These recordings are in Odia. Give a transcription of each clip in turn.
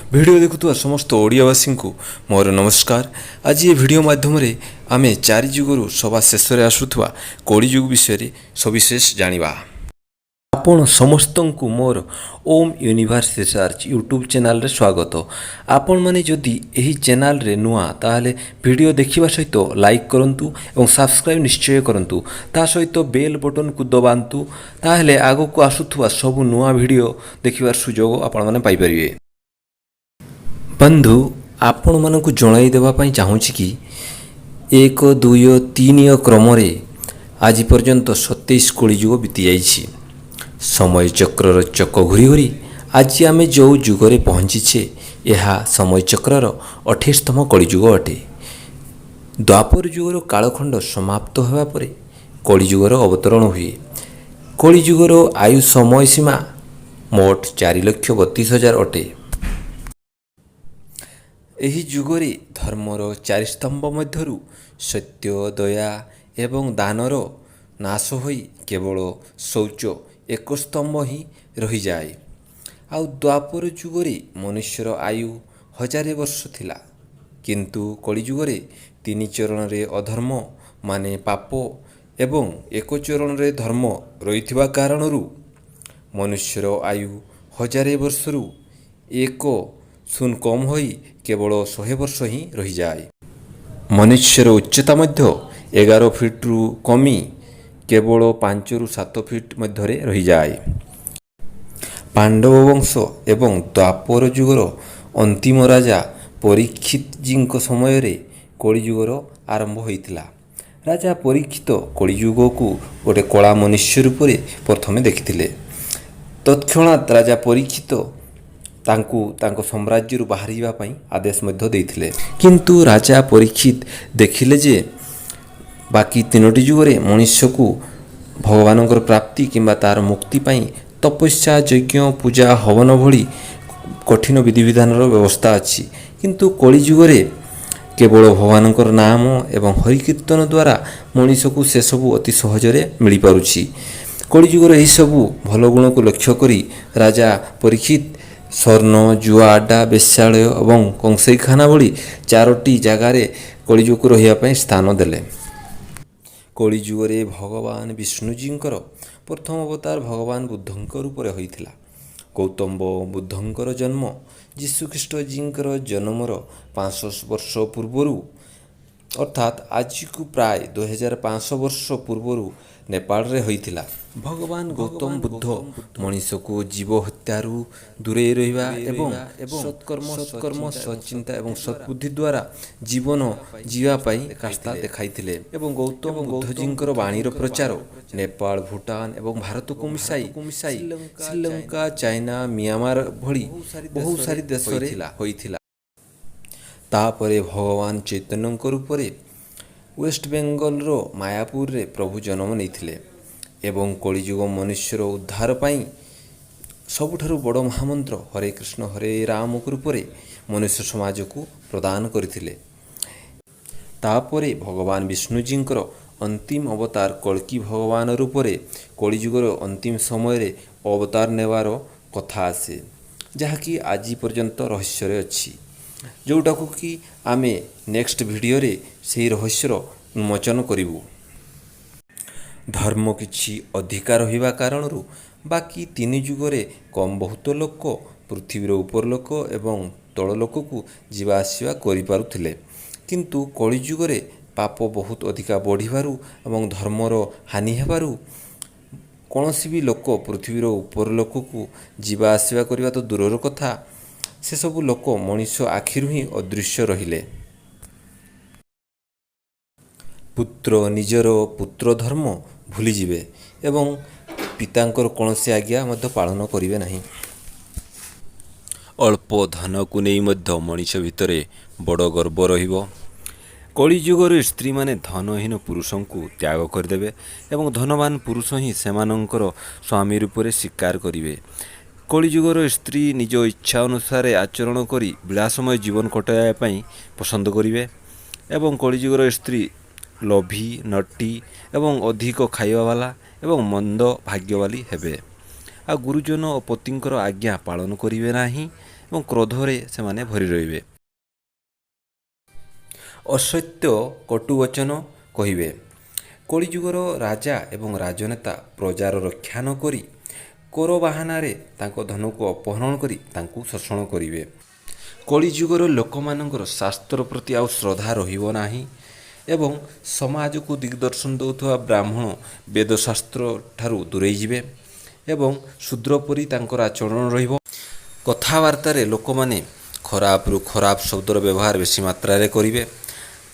ଭିଡ଼ିଓ ଦେଖୁଥିବା ସମସ୍ତ ଓଡ଼ିଆବାସୀଙ୍କୁ ମୋର ନମସ୍କାର। ଆଜି ଏ ଭିଡ଼ିଓ ମାଧ୍ୟମରେ ଆମେ ଚାରି ଯୁଗରୁ ସବା ଶେଷରେ ଆସୁଥିବା କଳିଯୁଗ ବିଷୟରେ ସବିଶେଷ ଜାଣିବା। ଆପଣ ସମସ୍ତଙ୍କୁ ମୋର ଓମ୍ ୟୁନିଭର୍ସ ରିସର୍ଚ୍ଚ ୟୁଟ୍ୟୁବ୍ ଚ୍ୟାନେଲରେ ସ୍ୱାଗତ। ଆପଣମାନେ ଯଦି ଏହି ଚ୍ୟାନେଲରେ ନୂଆ, ତାହେଲେ ଭିଡ଼ିଓ ଦେଖିବା ସହିତ ଲାଇକ୍ କରନ୍ତୁ ଏବଂ ସବସ୍କ୍ରାଇବ୍ ନିଶ୍ଚୟ କରନ୍ତୁ। ତା ସହିତ ବେଲ୍ ବଟନକୁ ଦବାନ୍ତୁ, ତାହେଲେ ଆଗକୁ ଆସୁଥିବା ସବୁ ନୂଆ ଭିଡ଼ିଓ ଦେଖିବାର ସୁଯୋଗ ଆପଣମାନେ ପାଇପାରିବେ। ବନ୍ଧୁ, ଆପଣମାନଙ୍କୁ ଜଣାଇ ଦେବା ପାଇଁ ଚାହୁଁଛି କି 1, 2 ଓ 3 କ୍ରମରେ ଆଜି ପର୍ଯ୍ୟନ୍ତ 27 କଳିଯୁଗ ବିତିଯାଇଛି। ସମୟ ଚକ୍ରର ଚକ ଘୁରି ଘୁରି ଆଜି ଆମେ ଯେଉଁ ଯୁଗରେ ପହଞ୍ଚିଛେ, ଏହା ସମୟ ଚକ୍ରର 28ତମ କଳିଯୁଗ ଅଟେ। ଦ୍ୱାପର ଯୁଗର କାଳଖଣ୍ଡ ସମାପ୍ତ ହେବା ପରେ କଳିଯୁଗର ଅବତରଣ ହୁଏ। କଳିଯୁଗର ଆୟୁ ସମୟ ସୀମା ମୋଟ 4,32,000 ଅଟେ। ଏହି ଯୁଗରେ ଧର୍ମର ଚାରି ସ୍ତମ୍ଭ ମଧ୍ୟରୁ ସତ୍ୟ, ଦୟା ଏବଂ ଦାନର ନାଶ ହୋଇ କେବଳ ଶୌଚ ଏକ ସ୍ତମ୍ଭ ହିଁ ରହିଯାଏ। ଆଉ ଦ୍ୱାପର ଯୁଗରେ ମନୁଷ୍ୟର ଆୟୁ 1000 ବର୍ଷ ଥିଲା, କିନ୍ତୁ କଳିଯୁଗରେ ତିନି ଚରଣରେ ଅଧର୍ମ ମାନେ ପାପ ଏବଂ ଏକ ଚରଣରେ ଧର୍ମ ରହିଥିବା କାରଣରୁ ମନୁଷ୍ୟର ଆୟୁ 1000 ବର୍ଷରୁ 1 0 କମ୍ ହୋଇ କେବଳ 100 ବର୍ଷ ହିଁ ରହିଯାଏ। ମନୁଷ୍ୟର ଉଚ୍ଚତା ମଧ୍ୟ 11 ଫିଟରୁ କମି କେବଳ 5ରୁ 7 ଫିଟ ମଧ୍ୟରେ ରହିଯାଏ। ପାଣ୍ଡବ ବଂଶ ଏବଂ ଦ୍ୱାପର ଯୁଗର ଅନ୍ତିମ ରାଜା ପରୀକ୍ଷିତଜୀଙ୍କ ସମୟରେ କଳିଯୁଗର ଆରମ୍ଭ ହୋଇଥିଲା। ରାଜା ପରୀକ୍ଷିତ କଳିଯୁଗକୁ ଗୋଟେ କଳା ମନୁଷ୍ୟ ରୂପରେ ପ୍ରଥମେ ଦେଖିଥିଲେ। ତତ୍କ୍ଷଣାତ୍ ରାଜା ପରୀକ୍ଷିତ ତାଙ୍କୁ ତାଙ୍କ ସାମ୍ରାଜ୍ୟରୁ ବାହାରିଯିବା ପାଇଁ ଆଦେଶ ମଧ୍ୟ ଦେଇଥିଲେ। କିନ୍ତୁ ରାଜା ପରୀକ୍ଷିତ ଦେଖିଲେ ଯେ ବାକି ତିନୋଟି ଯୁଗରେ ମଣିଷକୁ ଭଗବାନଙ୍କର ପ୍ରାପ୍ତି କିମ୍ବା ତା'ର ମୁକ୍ତି ପାଇଁ ତପସ୍ୟା, ଯଜ୍ଞ, ପୂଜା, ହବନ ଭଳି କଠିନ ବିଧିବିଧାନର ବ୍ୟବସ୍ଥା ଅଛି, କିନ୍ତୁ କଳିଯୁଗରେ କେବଳ ଭଗବାନଙ୍କର ନାମ ଏବଂ ହରିକୀର୍ତ୍ତନ ଦ୍ୱାରା ମଣିଷକୁ ସେସବୁ ଅତି ସହଜରେ ମିଳିପାରୁଛି। କଳିଯୁଗର ଏହିସବୁ ଭଲ ଗୁଣକୁ ଲକ୍ଷ୍ୟ କରି ରାଜା ପରୀକ୍ଷିତ ସ୍ୱର୍ଣ୍ଣ, ଜୁଆ ଆଡ୍ଡା, ବେଶ୍ୟାଳୟ ଏବଂ କଂସେଇଖାନା ଭଳି ଚାରୋଟି ଜାଗାରେ କଳିଯୁଗକୁ ରହିବା ପାଇଁ ସ୍ଥାନ ଦେଲେ। କଳିଯୁଗରେ ଭଗବାନ ବିଷ୍ଣୁଜୀଙ୍କର ପ୍ରଥମ ଅବତାର ଭଗବାନ ବୁଦ୍ଧଙ୍କ ରୂପରେ ହୋଇଥିଲା। ଗୌତମ ବୁଦ୍ଧଙ୍କର ଜନ୍ମ ଯୀଶୁଖ୍ରୀଷ୍ଟଜୀଙ୍କର ଜନ୍ମର 500 ବର୍ଷ ପୂର୍ବରୁ, ଅର୍ଥାତ୍ ଆଜିକୁ ପ୍ରାୟ 2500 ବର୍ଷ ପୂର୍ବରୁ ନେପାଳରେ ହୋଇଥିଲା। ଭଗବାନ ଗୌତମ ବୁଦ୍ଧ ମଣିଷକୁ ଜୀବ ହତ୍ୟାରୁ ଦୂରେଇ ରହିବା ଏବଂ ସତ୍କର୍ମ, ସଚିନ୍ତା ଏବଂ ସଦ୍ବୁଦ୍ଧି ଦ୍ୱାରା ଜୀବନ ଜିଇବା ପାଇଁ ରାସ୍ତା ଦେଖାଇଥିଲେ ଏବଂ ଗୌତମ ବୁଦ୍ଧଜୀଙ୍କର ବାଣୀର ପ୍ରଚାର ନେପାଳ, ଭୁଟାନ ଏବଂ ଭାରତକୁ ମିଶାଇ ଶ୍ରୀଲଙ୍କା, ଚାଇନା, ମିଆଁମାର ଭଳି ବହୁ ସାରି ଦେଶରେ ହୋଇଥିଲା। ତାପରେ ଭଗବାନ ଚୈତନ୍ୟଙ୍କ ରୂପରେ ୱେଷ୍ଟବେଙ୍ଗଲର ମାୟାପୁରରେ ପ୍ରଭୁ ଜନ୍ମ ନେଇଥିଲେ ଏବଂ କଳିଯୁଗ ମନୁଷ୍ୟର ଉଦ୍ଧାର ପାଇଁ ସବୁଠାରୁ ବଡ଼ ମହାମନ୍ତ୍ର ହରେ କୃଷ୍ଣ ହରେ ରାମ ରୂପରେ ମନୁଷ୍ୟ ସମାଜକୁ ପ୍ରଦାନ କରିଥିଲେ। ତାପରେ ଭଗବାନ ବିଷ୍ଣୁଜୀଙ୍କର ଅନ୍ତିମ ଅବତାର କଳ୍କୀ ଭଗବାନ ରୂପରେ କଳିଯୁଗର ଅନ୍ତିମ ସମୟରେ ଅବତାର ନେବାର କଥା ଆସେ, ଯାହାକି ଆଜି ପର୍ଯ୍ୟନ୍ତ ରହସ୍ୟରେ ଅଛି, ଯେଉଁଟାକୁ କି ଆମେ ନେକ୍ସଟ ଭିଡ଼ିଓରେ ସେହି ରହସ୍ୟର ଉନ୍ମୋଚନ କରିବୁ। ଧର୍ମ କିଛି ଅଧିକା ରହିବା କାରଣରୁ ବାକି ତିନି ଯୁଗରେ କମ୍ ବହୁତ ଲୋକ ପୃଥିବୀର ଉପର ଲୋକ ଏବଂ ତଳ ଲୋକକୁ ଯିବା ଆସିବା କରିପାରୁଥିଲେ, କିନ୍ତୁ କଳିଯୁଗରେ ପାପ ବହୁତ ଅଧିକା ବଢ଼ିବାରୁ ଏବଂ ଧର୍ମର ହାନି ହେବାରୁ କୌଣସି ବି ଲୋକ ପୃଥିବୀର ଉପର ଲୋକକୁ ଯିବା ଆସିବା କରିବା ତ ଦୂରର କଥା, ସେସବୁ ଲୋକ ମଣିଷ ଆଖିରୁ ହିଁ ଅଦୃଶ୍ୟ ରହିଲେ। ପୁତ୍ର ନିଜର ପୁତ୍ର ଧର୍ମ ଭୁଲିଯିବେ ଏବଂ ପିତାଙ୍କର କୌଣସି ଆଜ୍ଞା ମଧ୍ୟ ପାଳନ କରିବେ ନାହିଁ। ଅଳ୍ପ ଧନକୁ ନେଇ ମଧ୍ୟ ମଣିଷ ଭିତରେ ବଡ଼ ଗର୍ବ ରହିବ। କଳିଯୁଗରେ ସ୍ତ୍ରୀମାନେ ଧନହୀନ ପୁରୁଷଙ୍କୁ ତ୍ୟାଗ କରିଦେବେ ଏବଂ ଧନବାନ ପୁରୁଷ ହିଁ ସେମାନଙ୍କର ସ୍ୱାମୀ ରୂପରେ ସ୍ୱୀକାର କରିବେ। କଳିଯୁଗର ସ୍ତ୍ରୀ ନିଜ ଇଚ୍ଛା ଅନୁସାରେ ଆଚରଣ କରି ବିଳାସମୟ ଜୀବନ କଟାଇବା ପାଇଁ ପସନ୍ଦ କରିବେ ଏବଂ କଳିଯୁଗର ସ୍ତ୍ରୀ ଲୋଭୀ, ନଟି ଏବଂ ଅଧିକ ଖାଇବାବାଲା ଏବଂ ମନ୍ଦ ଭାଗ୍ୟବାଲି ହେବେ। ଆଉ ଗୁରୁଜନ ଓ ପତିଙ୍କର ଆଜ୍ଞା ପାଳନ କରିବେ ନାହିଁ। ଏବଂ କ୍ରୋଧରେ ସେମାନେ ଭରି ରହିବେ। ଅସତ୍ୟ କଟୁବଚନ କହିବେ। କଳିଯୁଗର ରାଜା ଏବଂ ରାଜନେତା ପ୍ରଜାର ରକ୍ଷା ନ କରି କର ବାହାନାରେ ତାଙ୍କ ଧନକୁ ଅପହରଣ କରି ତାଙ୍କୁ ଶୋଷଣ କରିବେ। କଳିଯୁଗର ଲୋକମାନଙ୍କର ଶାସ୍ତ୍ର ପ୍ରତି ଆଉ ଶ୍ରଦ୍ଧା ରହିବ ନାହିଁ ଏବଂ ସମାଜକୁ ଦିଗ୍ଦର୍ଶନ ଦେଉଥିବା ବ୍ରାହ୍ମଣ ବେଦଶାସ୍ତ୍ର ଠାରୁ ଦୂରେଇ ଯିବେ ଏବଂ ଶୂଦ୍ର ପରି ତାଙ୍କର ଆଚରଣ ରହିବ। କଥାବାର୍ତ୍ତାରେ ଲୋକମାନେ ଖରାପରୁ ଖରାପ ଶବ୍ଦର ବ୍ୟବହାର ବେଶୀ ମାତ୍ରାରେ କରିବେ।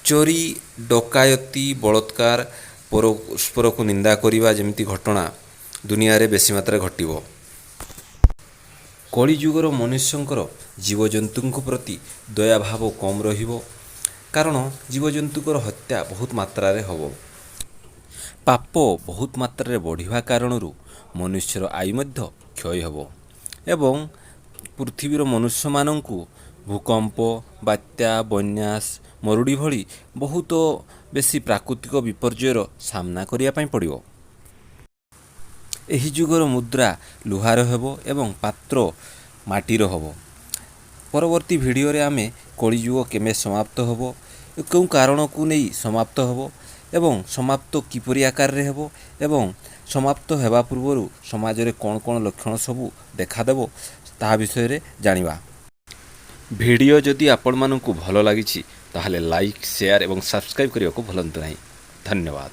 ଚୋରି, ଡକାୟତି, ବଳାତ୍କାର, ପରସ୍ପରକୁ ନିନ୍ଦା କରିବା ଯେମିତି ଘଟଣା ଦୁନିଆରେ ବେଶୀ ମାତ୍ରାରେ ଘଟିବ। କଳିଯୁଗର ମନୁଷ୍ୟଙ୍କର ଜୀବଜନ୍ତୁଙ୍କ ପ୍ରତି ଦୟାଭାବ କମ୍ ରହିବ, କାରଣ ଜୀବଜନ୍ତୁଙ୍କର ହତ୍ୟା ବହୁତ ମାତ୍ରାରେ ହେବ। ପାପ ବହୁତ ମାତ୍ରାରେ ବଢ଼ିବା କାରଣରୁ ମନୁଷ୍ୟର ଆୟୁ ମଧ୍ୟ କ୍ଷୟ ହେବ ଏବଂ ପୃଥିବୀର ମନୁଷ୍ୟମାନଙ୍କୁ ଭୂକମ୍ପ, ବାତ୍ୟା, ବନ୍ୟା, ମରୁଡ଼ି ଭଳି ବହୁତ ବେଶୀ ପ୍ରାକୃତିକ ବିପର୍ଯ୍ୟୟର ସାମ୍ନା କରିବା ପାଇଁ ପଡ଼ିବ। ଏହି ଯୁଗର ମୁଦ୍ରା ଲୁହାର ହେବ ଏବଂ ପାତ୍ର ମାଟିର ହେବ। ପରବର୍ତ୍ତୀ ଭିଡ଼ିଓରେ ଆମେ କଳିଯୁଗ କେବେ ସମାପ୍ତ ହେବ, କେଉଁ କାରଣକୁ ନେଇ ସମାପ୍ତ ହେବ ଏବଂ ସମାପ୍ତ କିପରି ଆକାରରେ ହେବ ଏବଂ ସମାପ୍ତ ହେବା ପୂର୍ବରୁ ସମାଜରେ କ'ଣ କ'ଣ ଲକ୍ଷଣ ସବୁ ଦେଖାଦେବ, ତାହା ବିଷୟରେ ଜାଣିବା। ଭିଡ଼ିଓ ଯଦି ଆପଣମାନଙ୍କୁ ଭଲ ଲାଗିଛି, ତାହେଲେ ଲାଇକ୍, ସେୟାର ଏବଂ ସବସ୍କ୍ରାଇବ୍ କରିବାକୁ ଭୁଲନ୍ତୁ ନାହିଁ। ଧନ୍ୟବାଦ।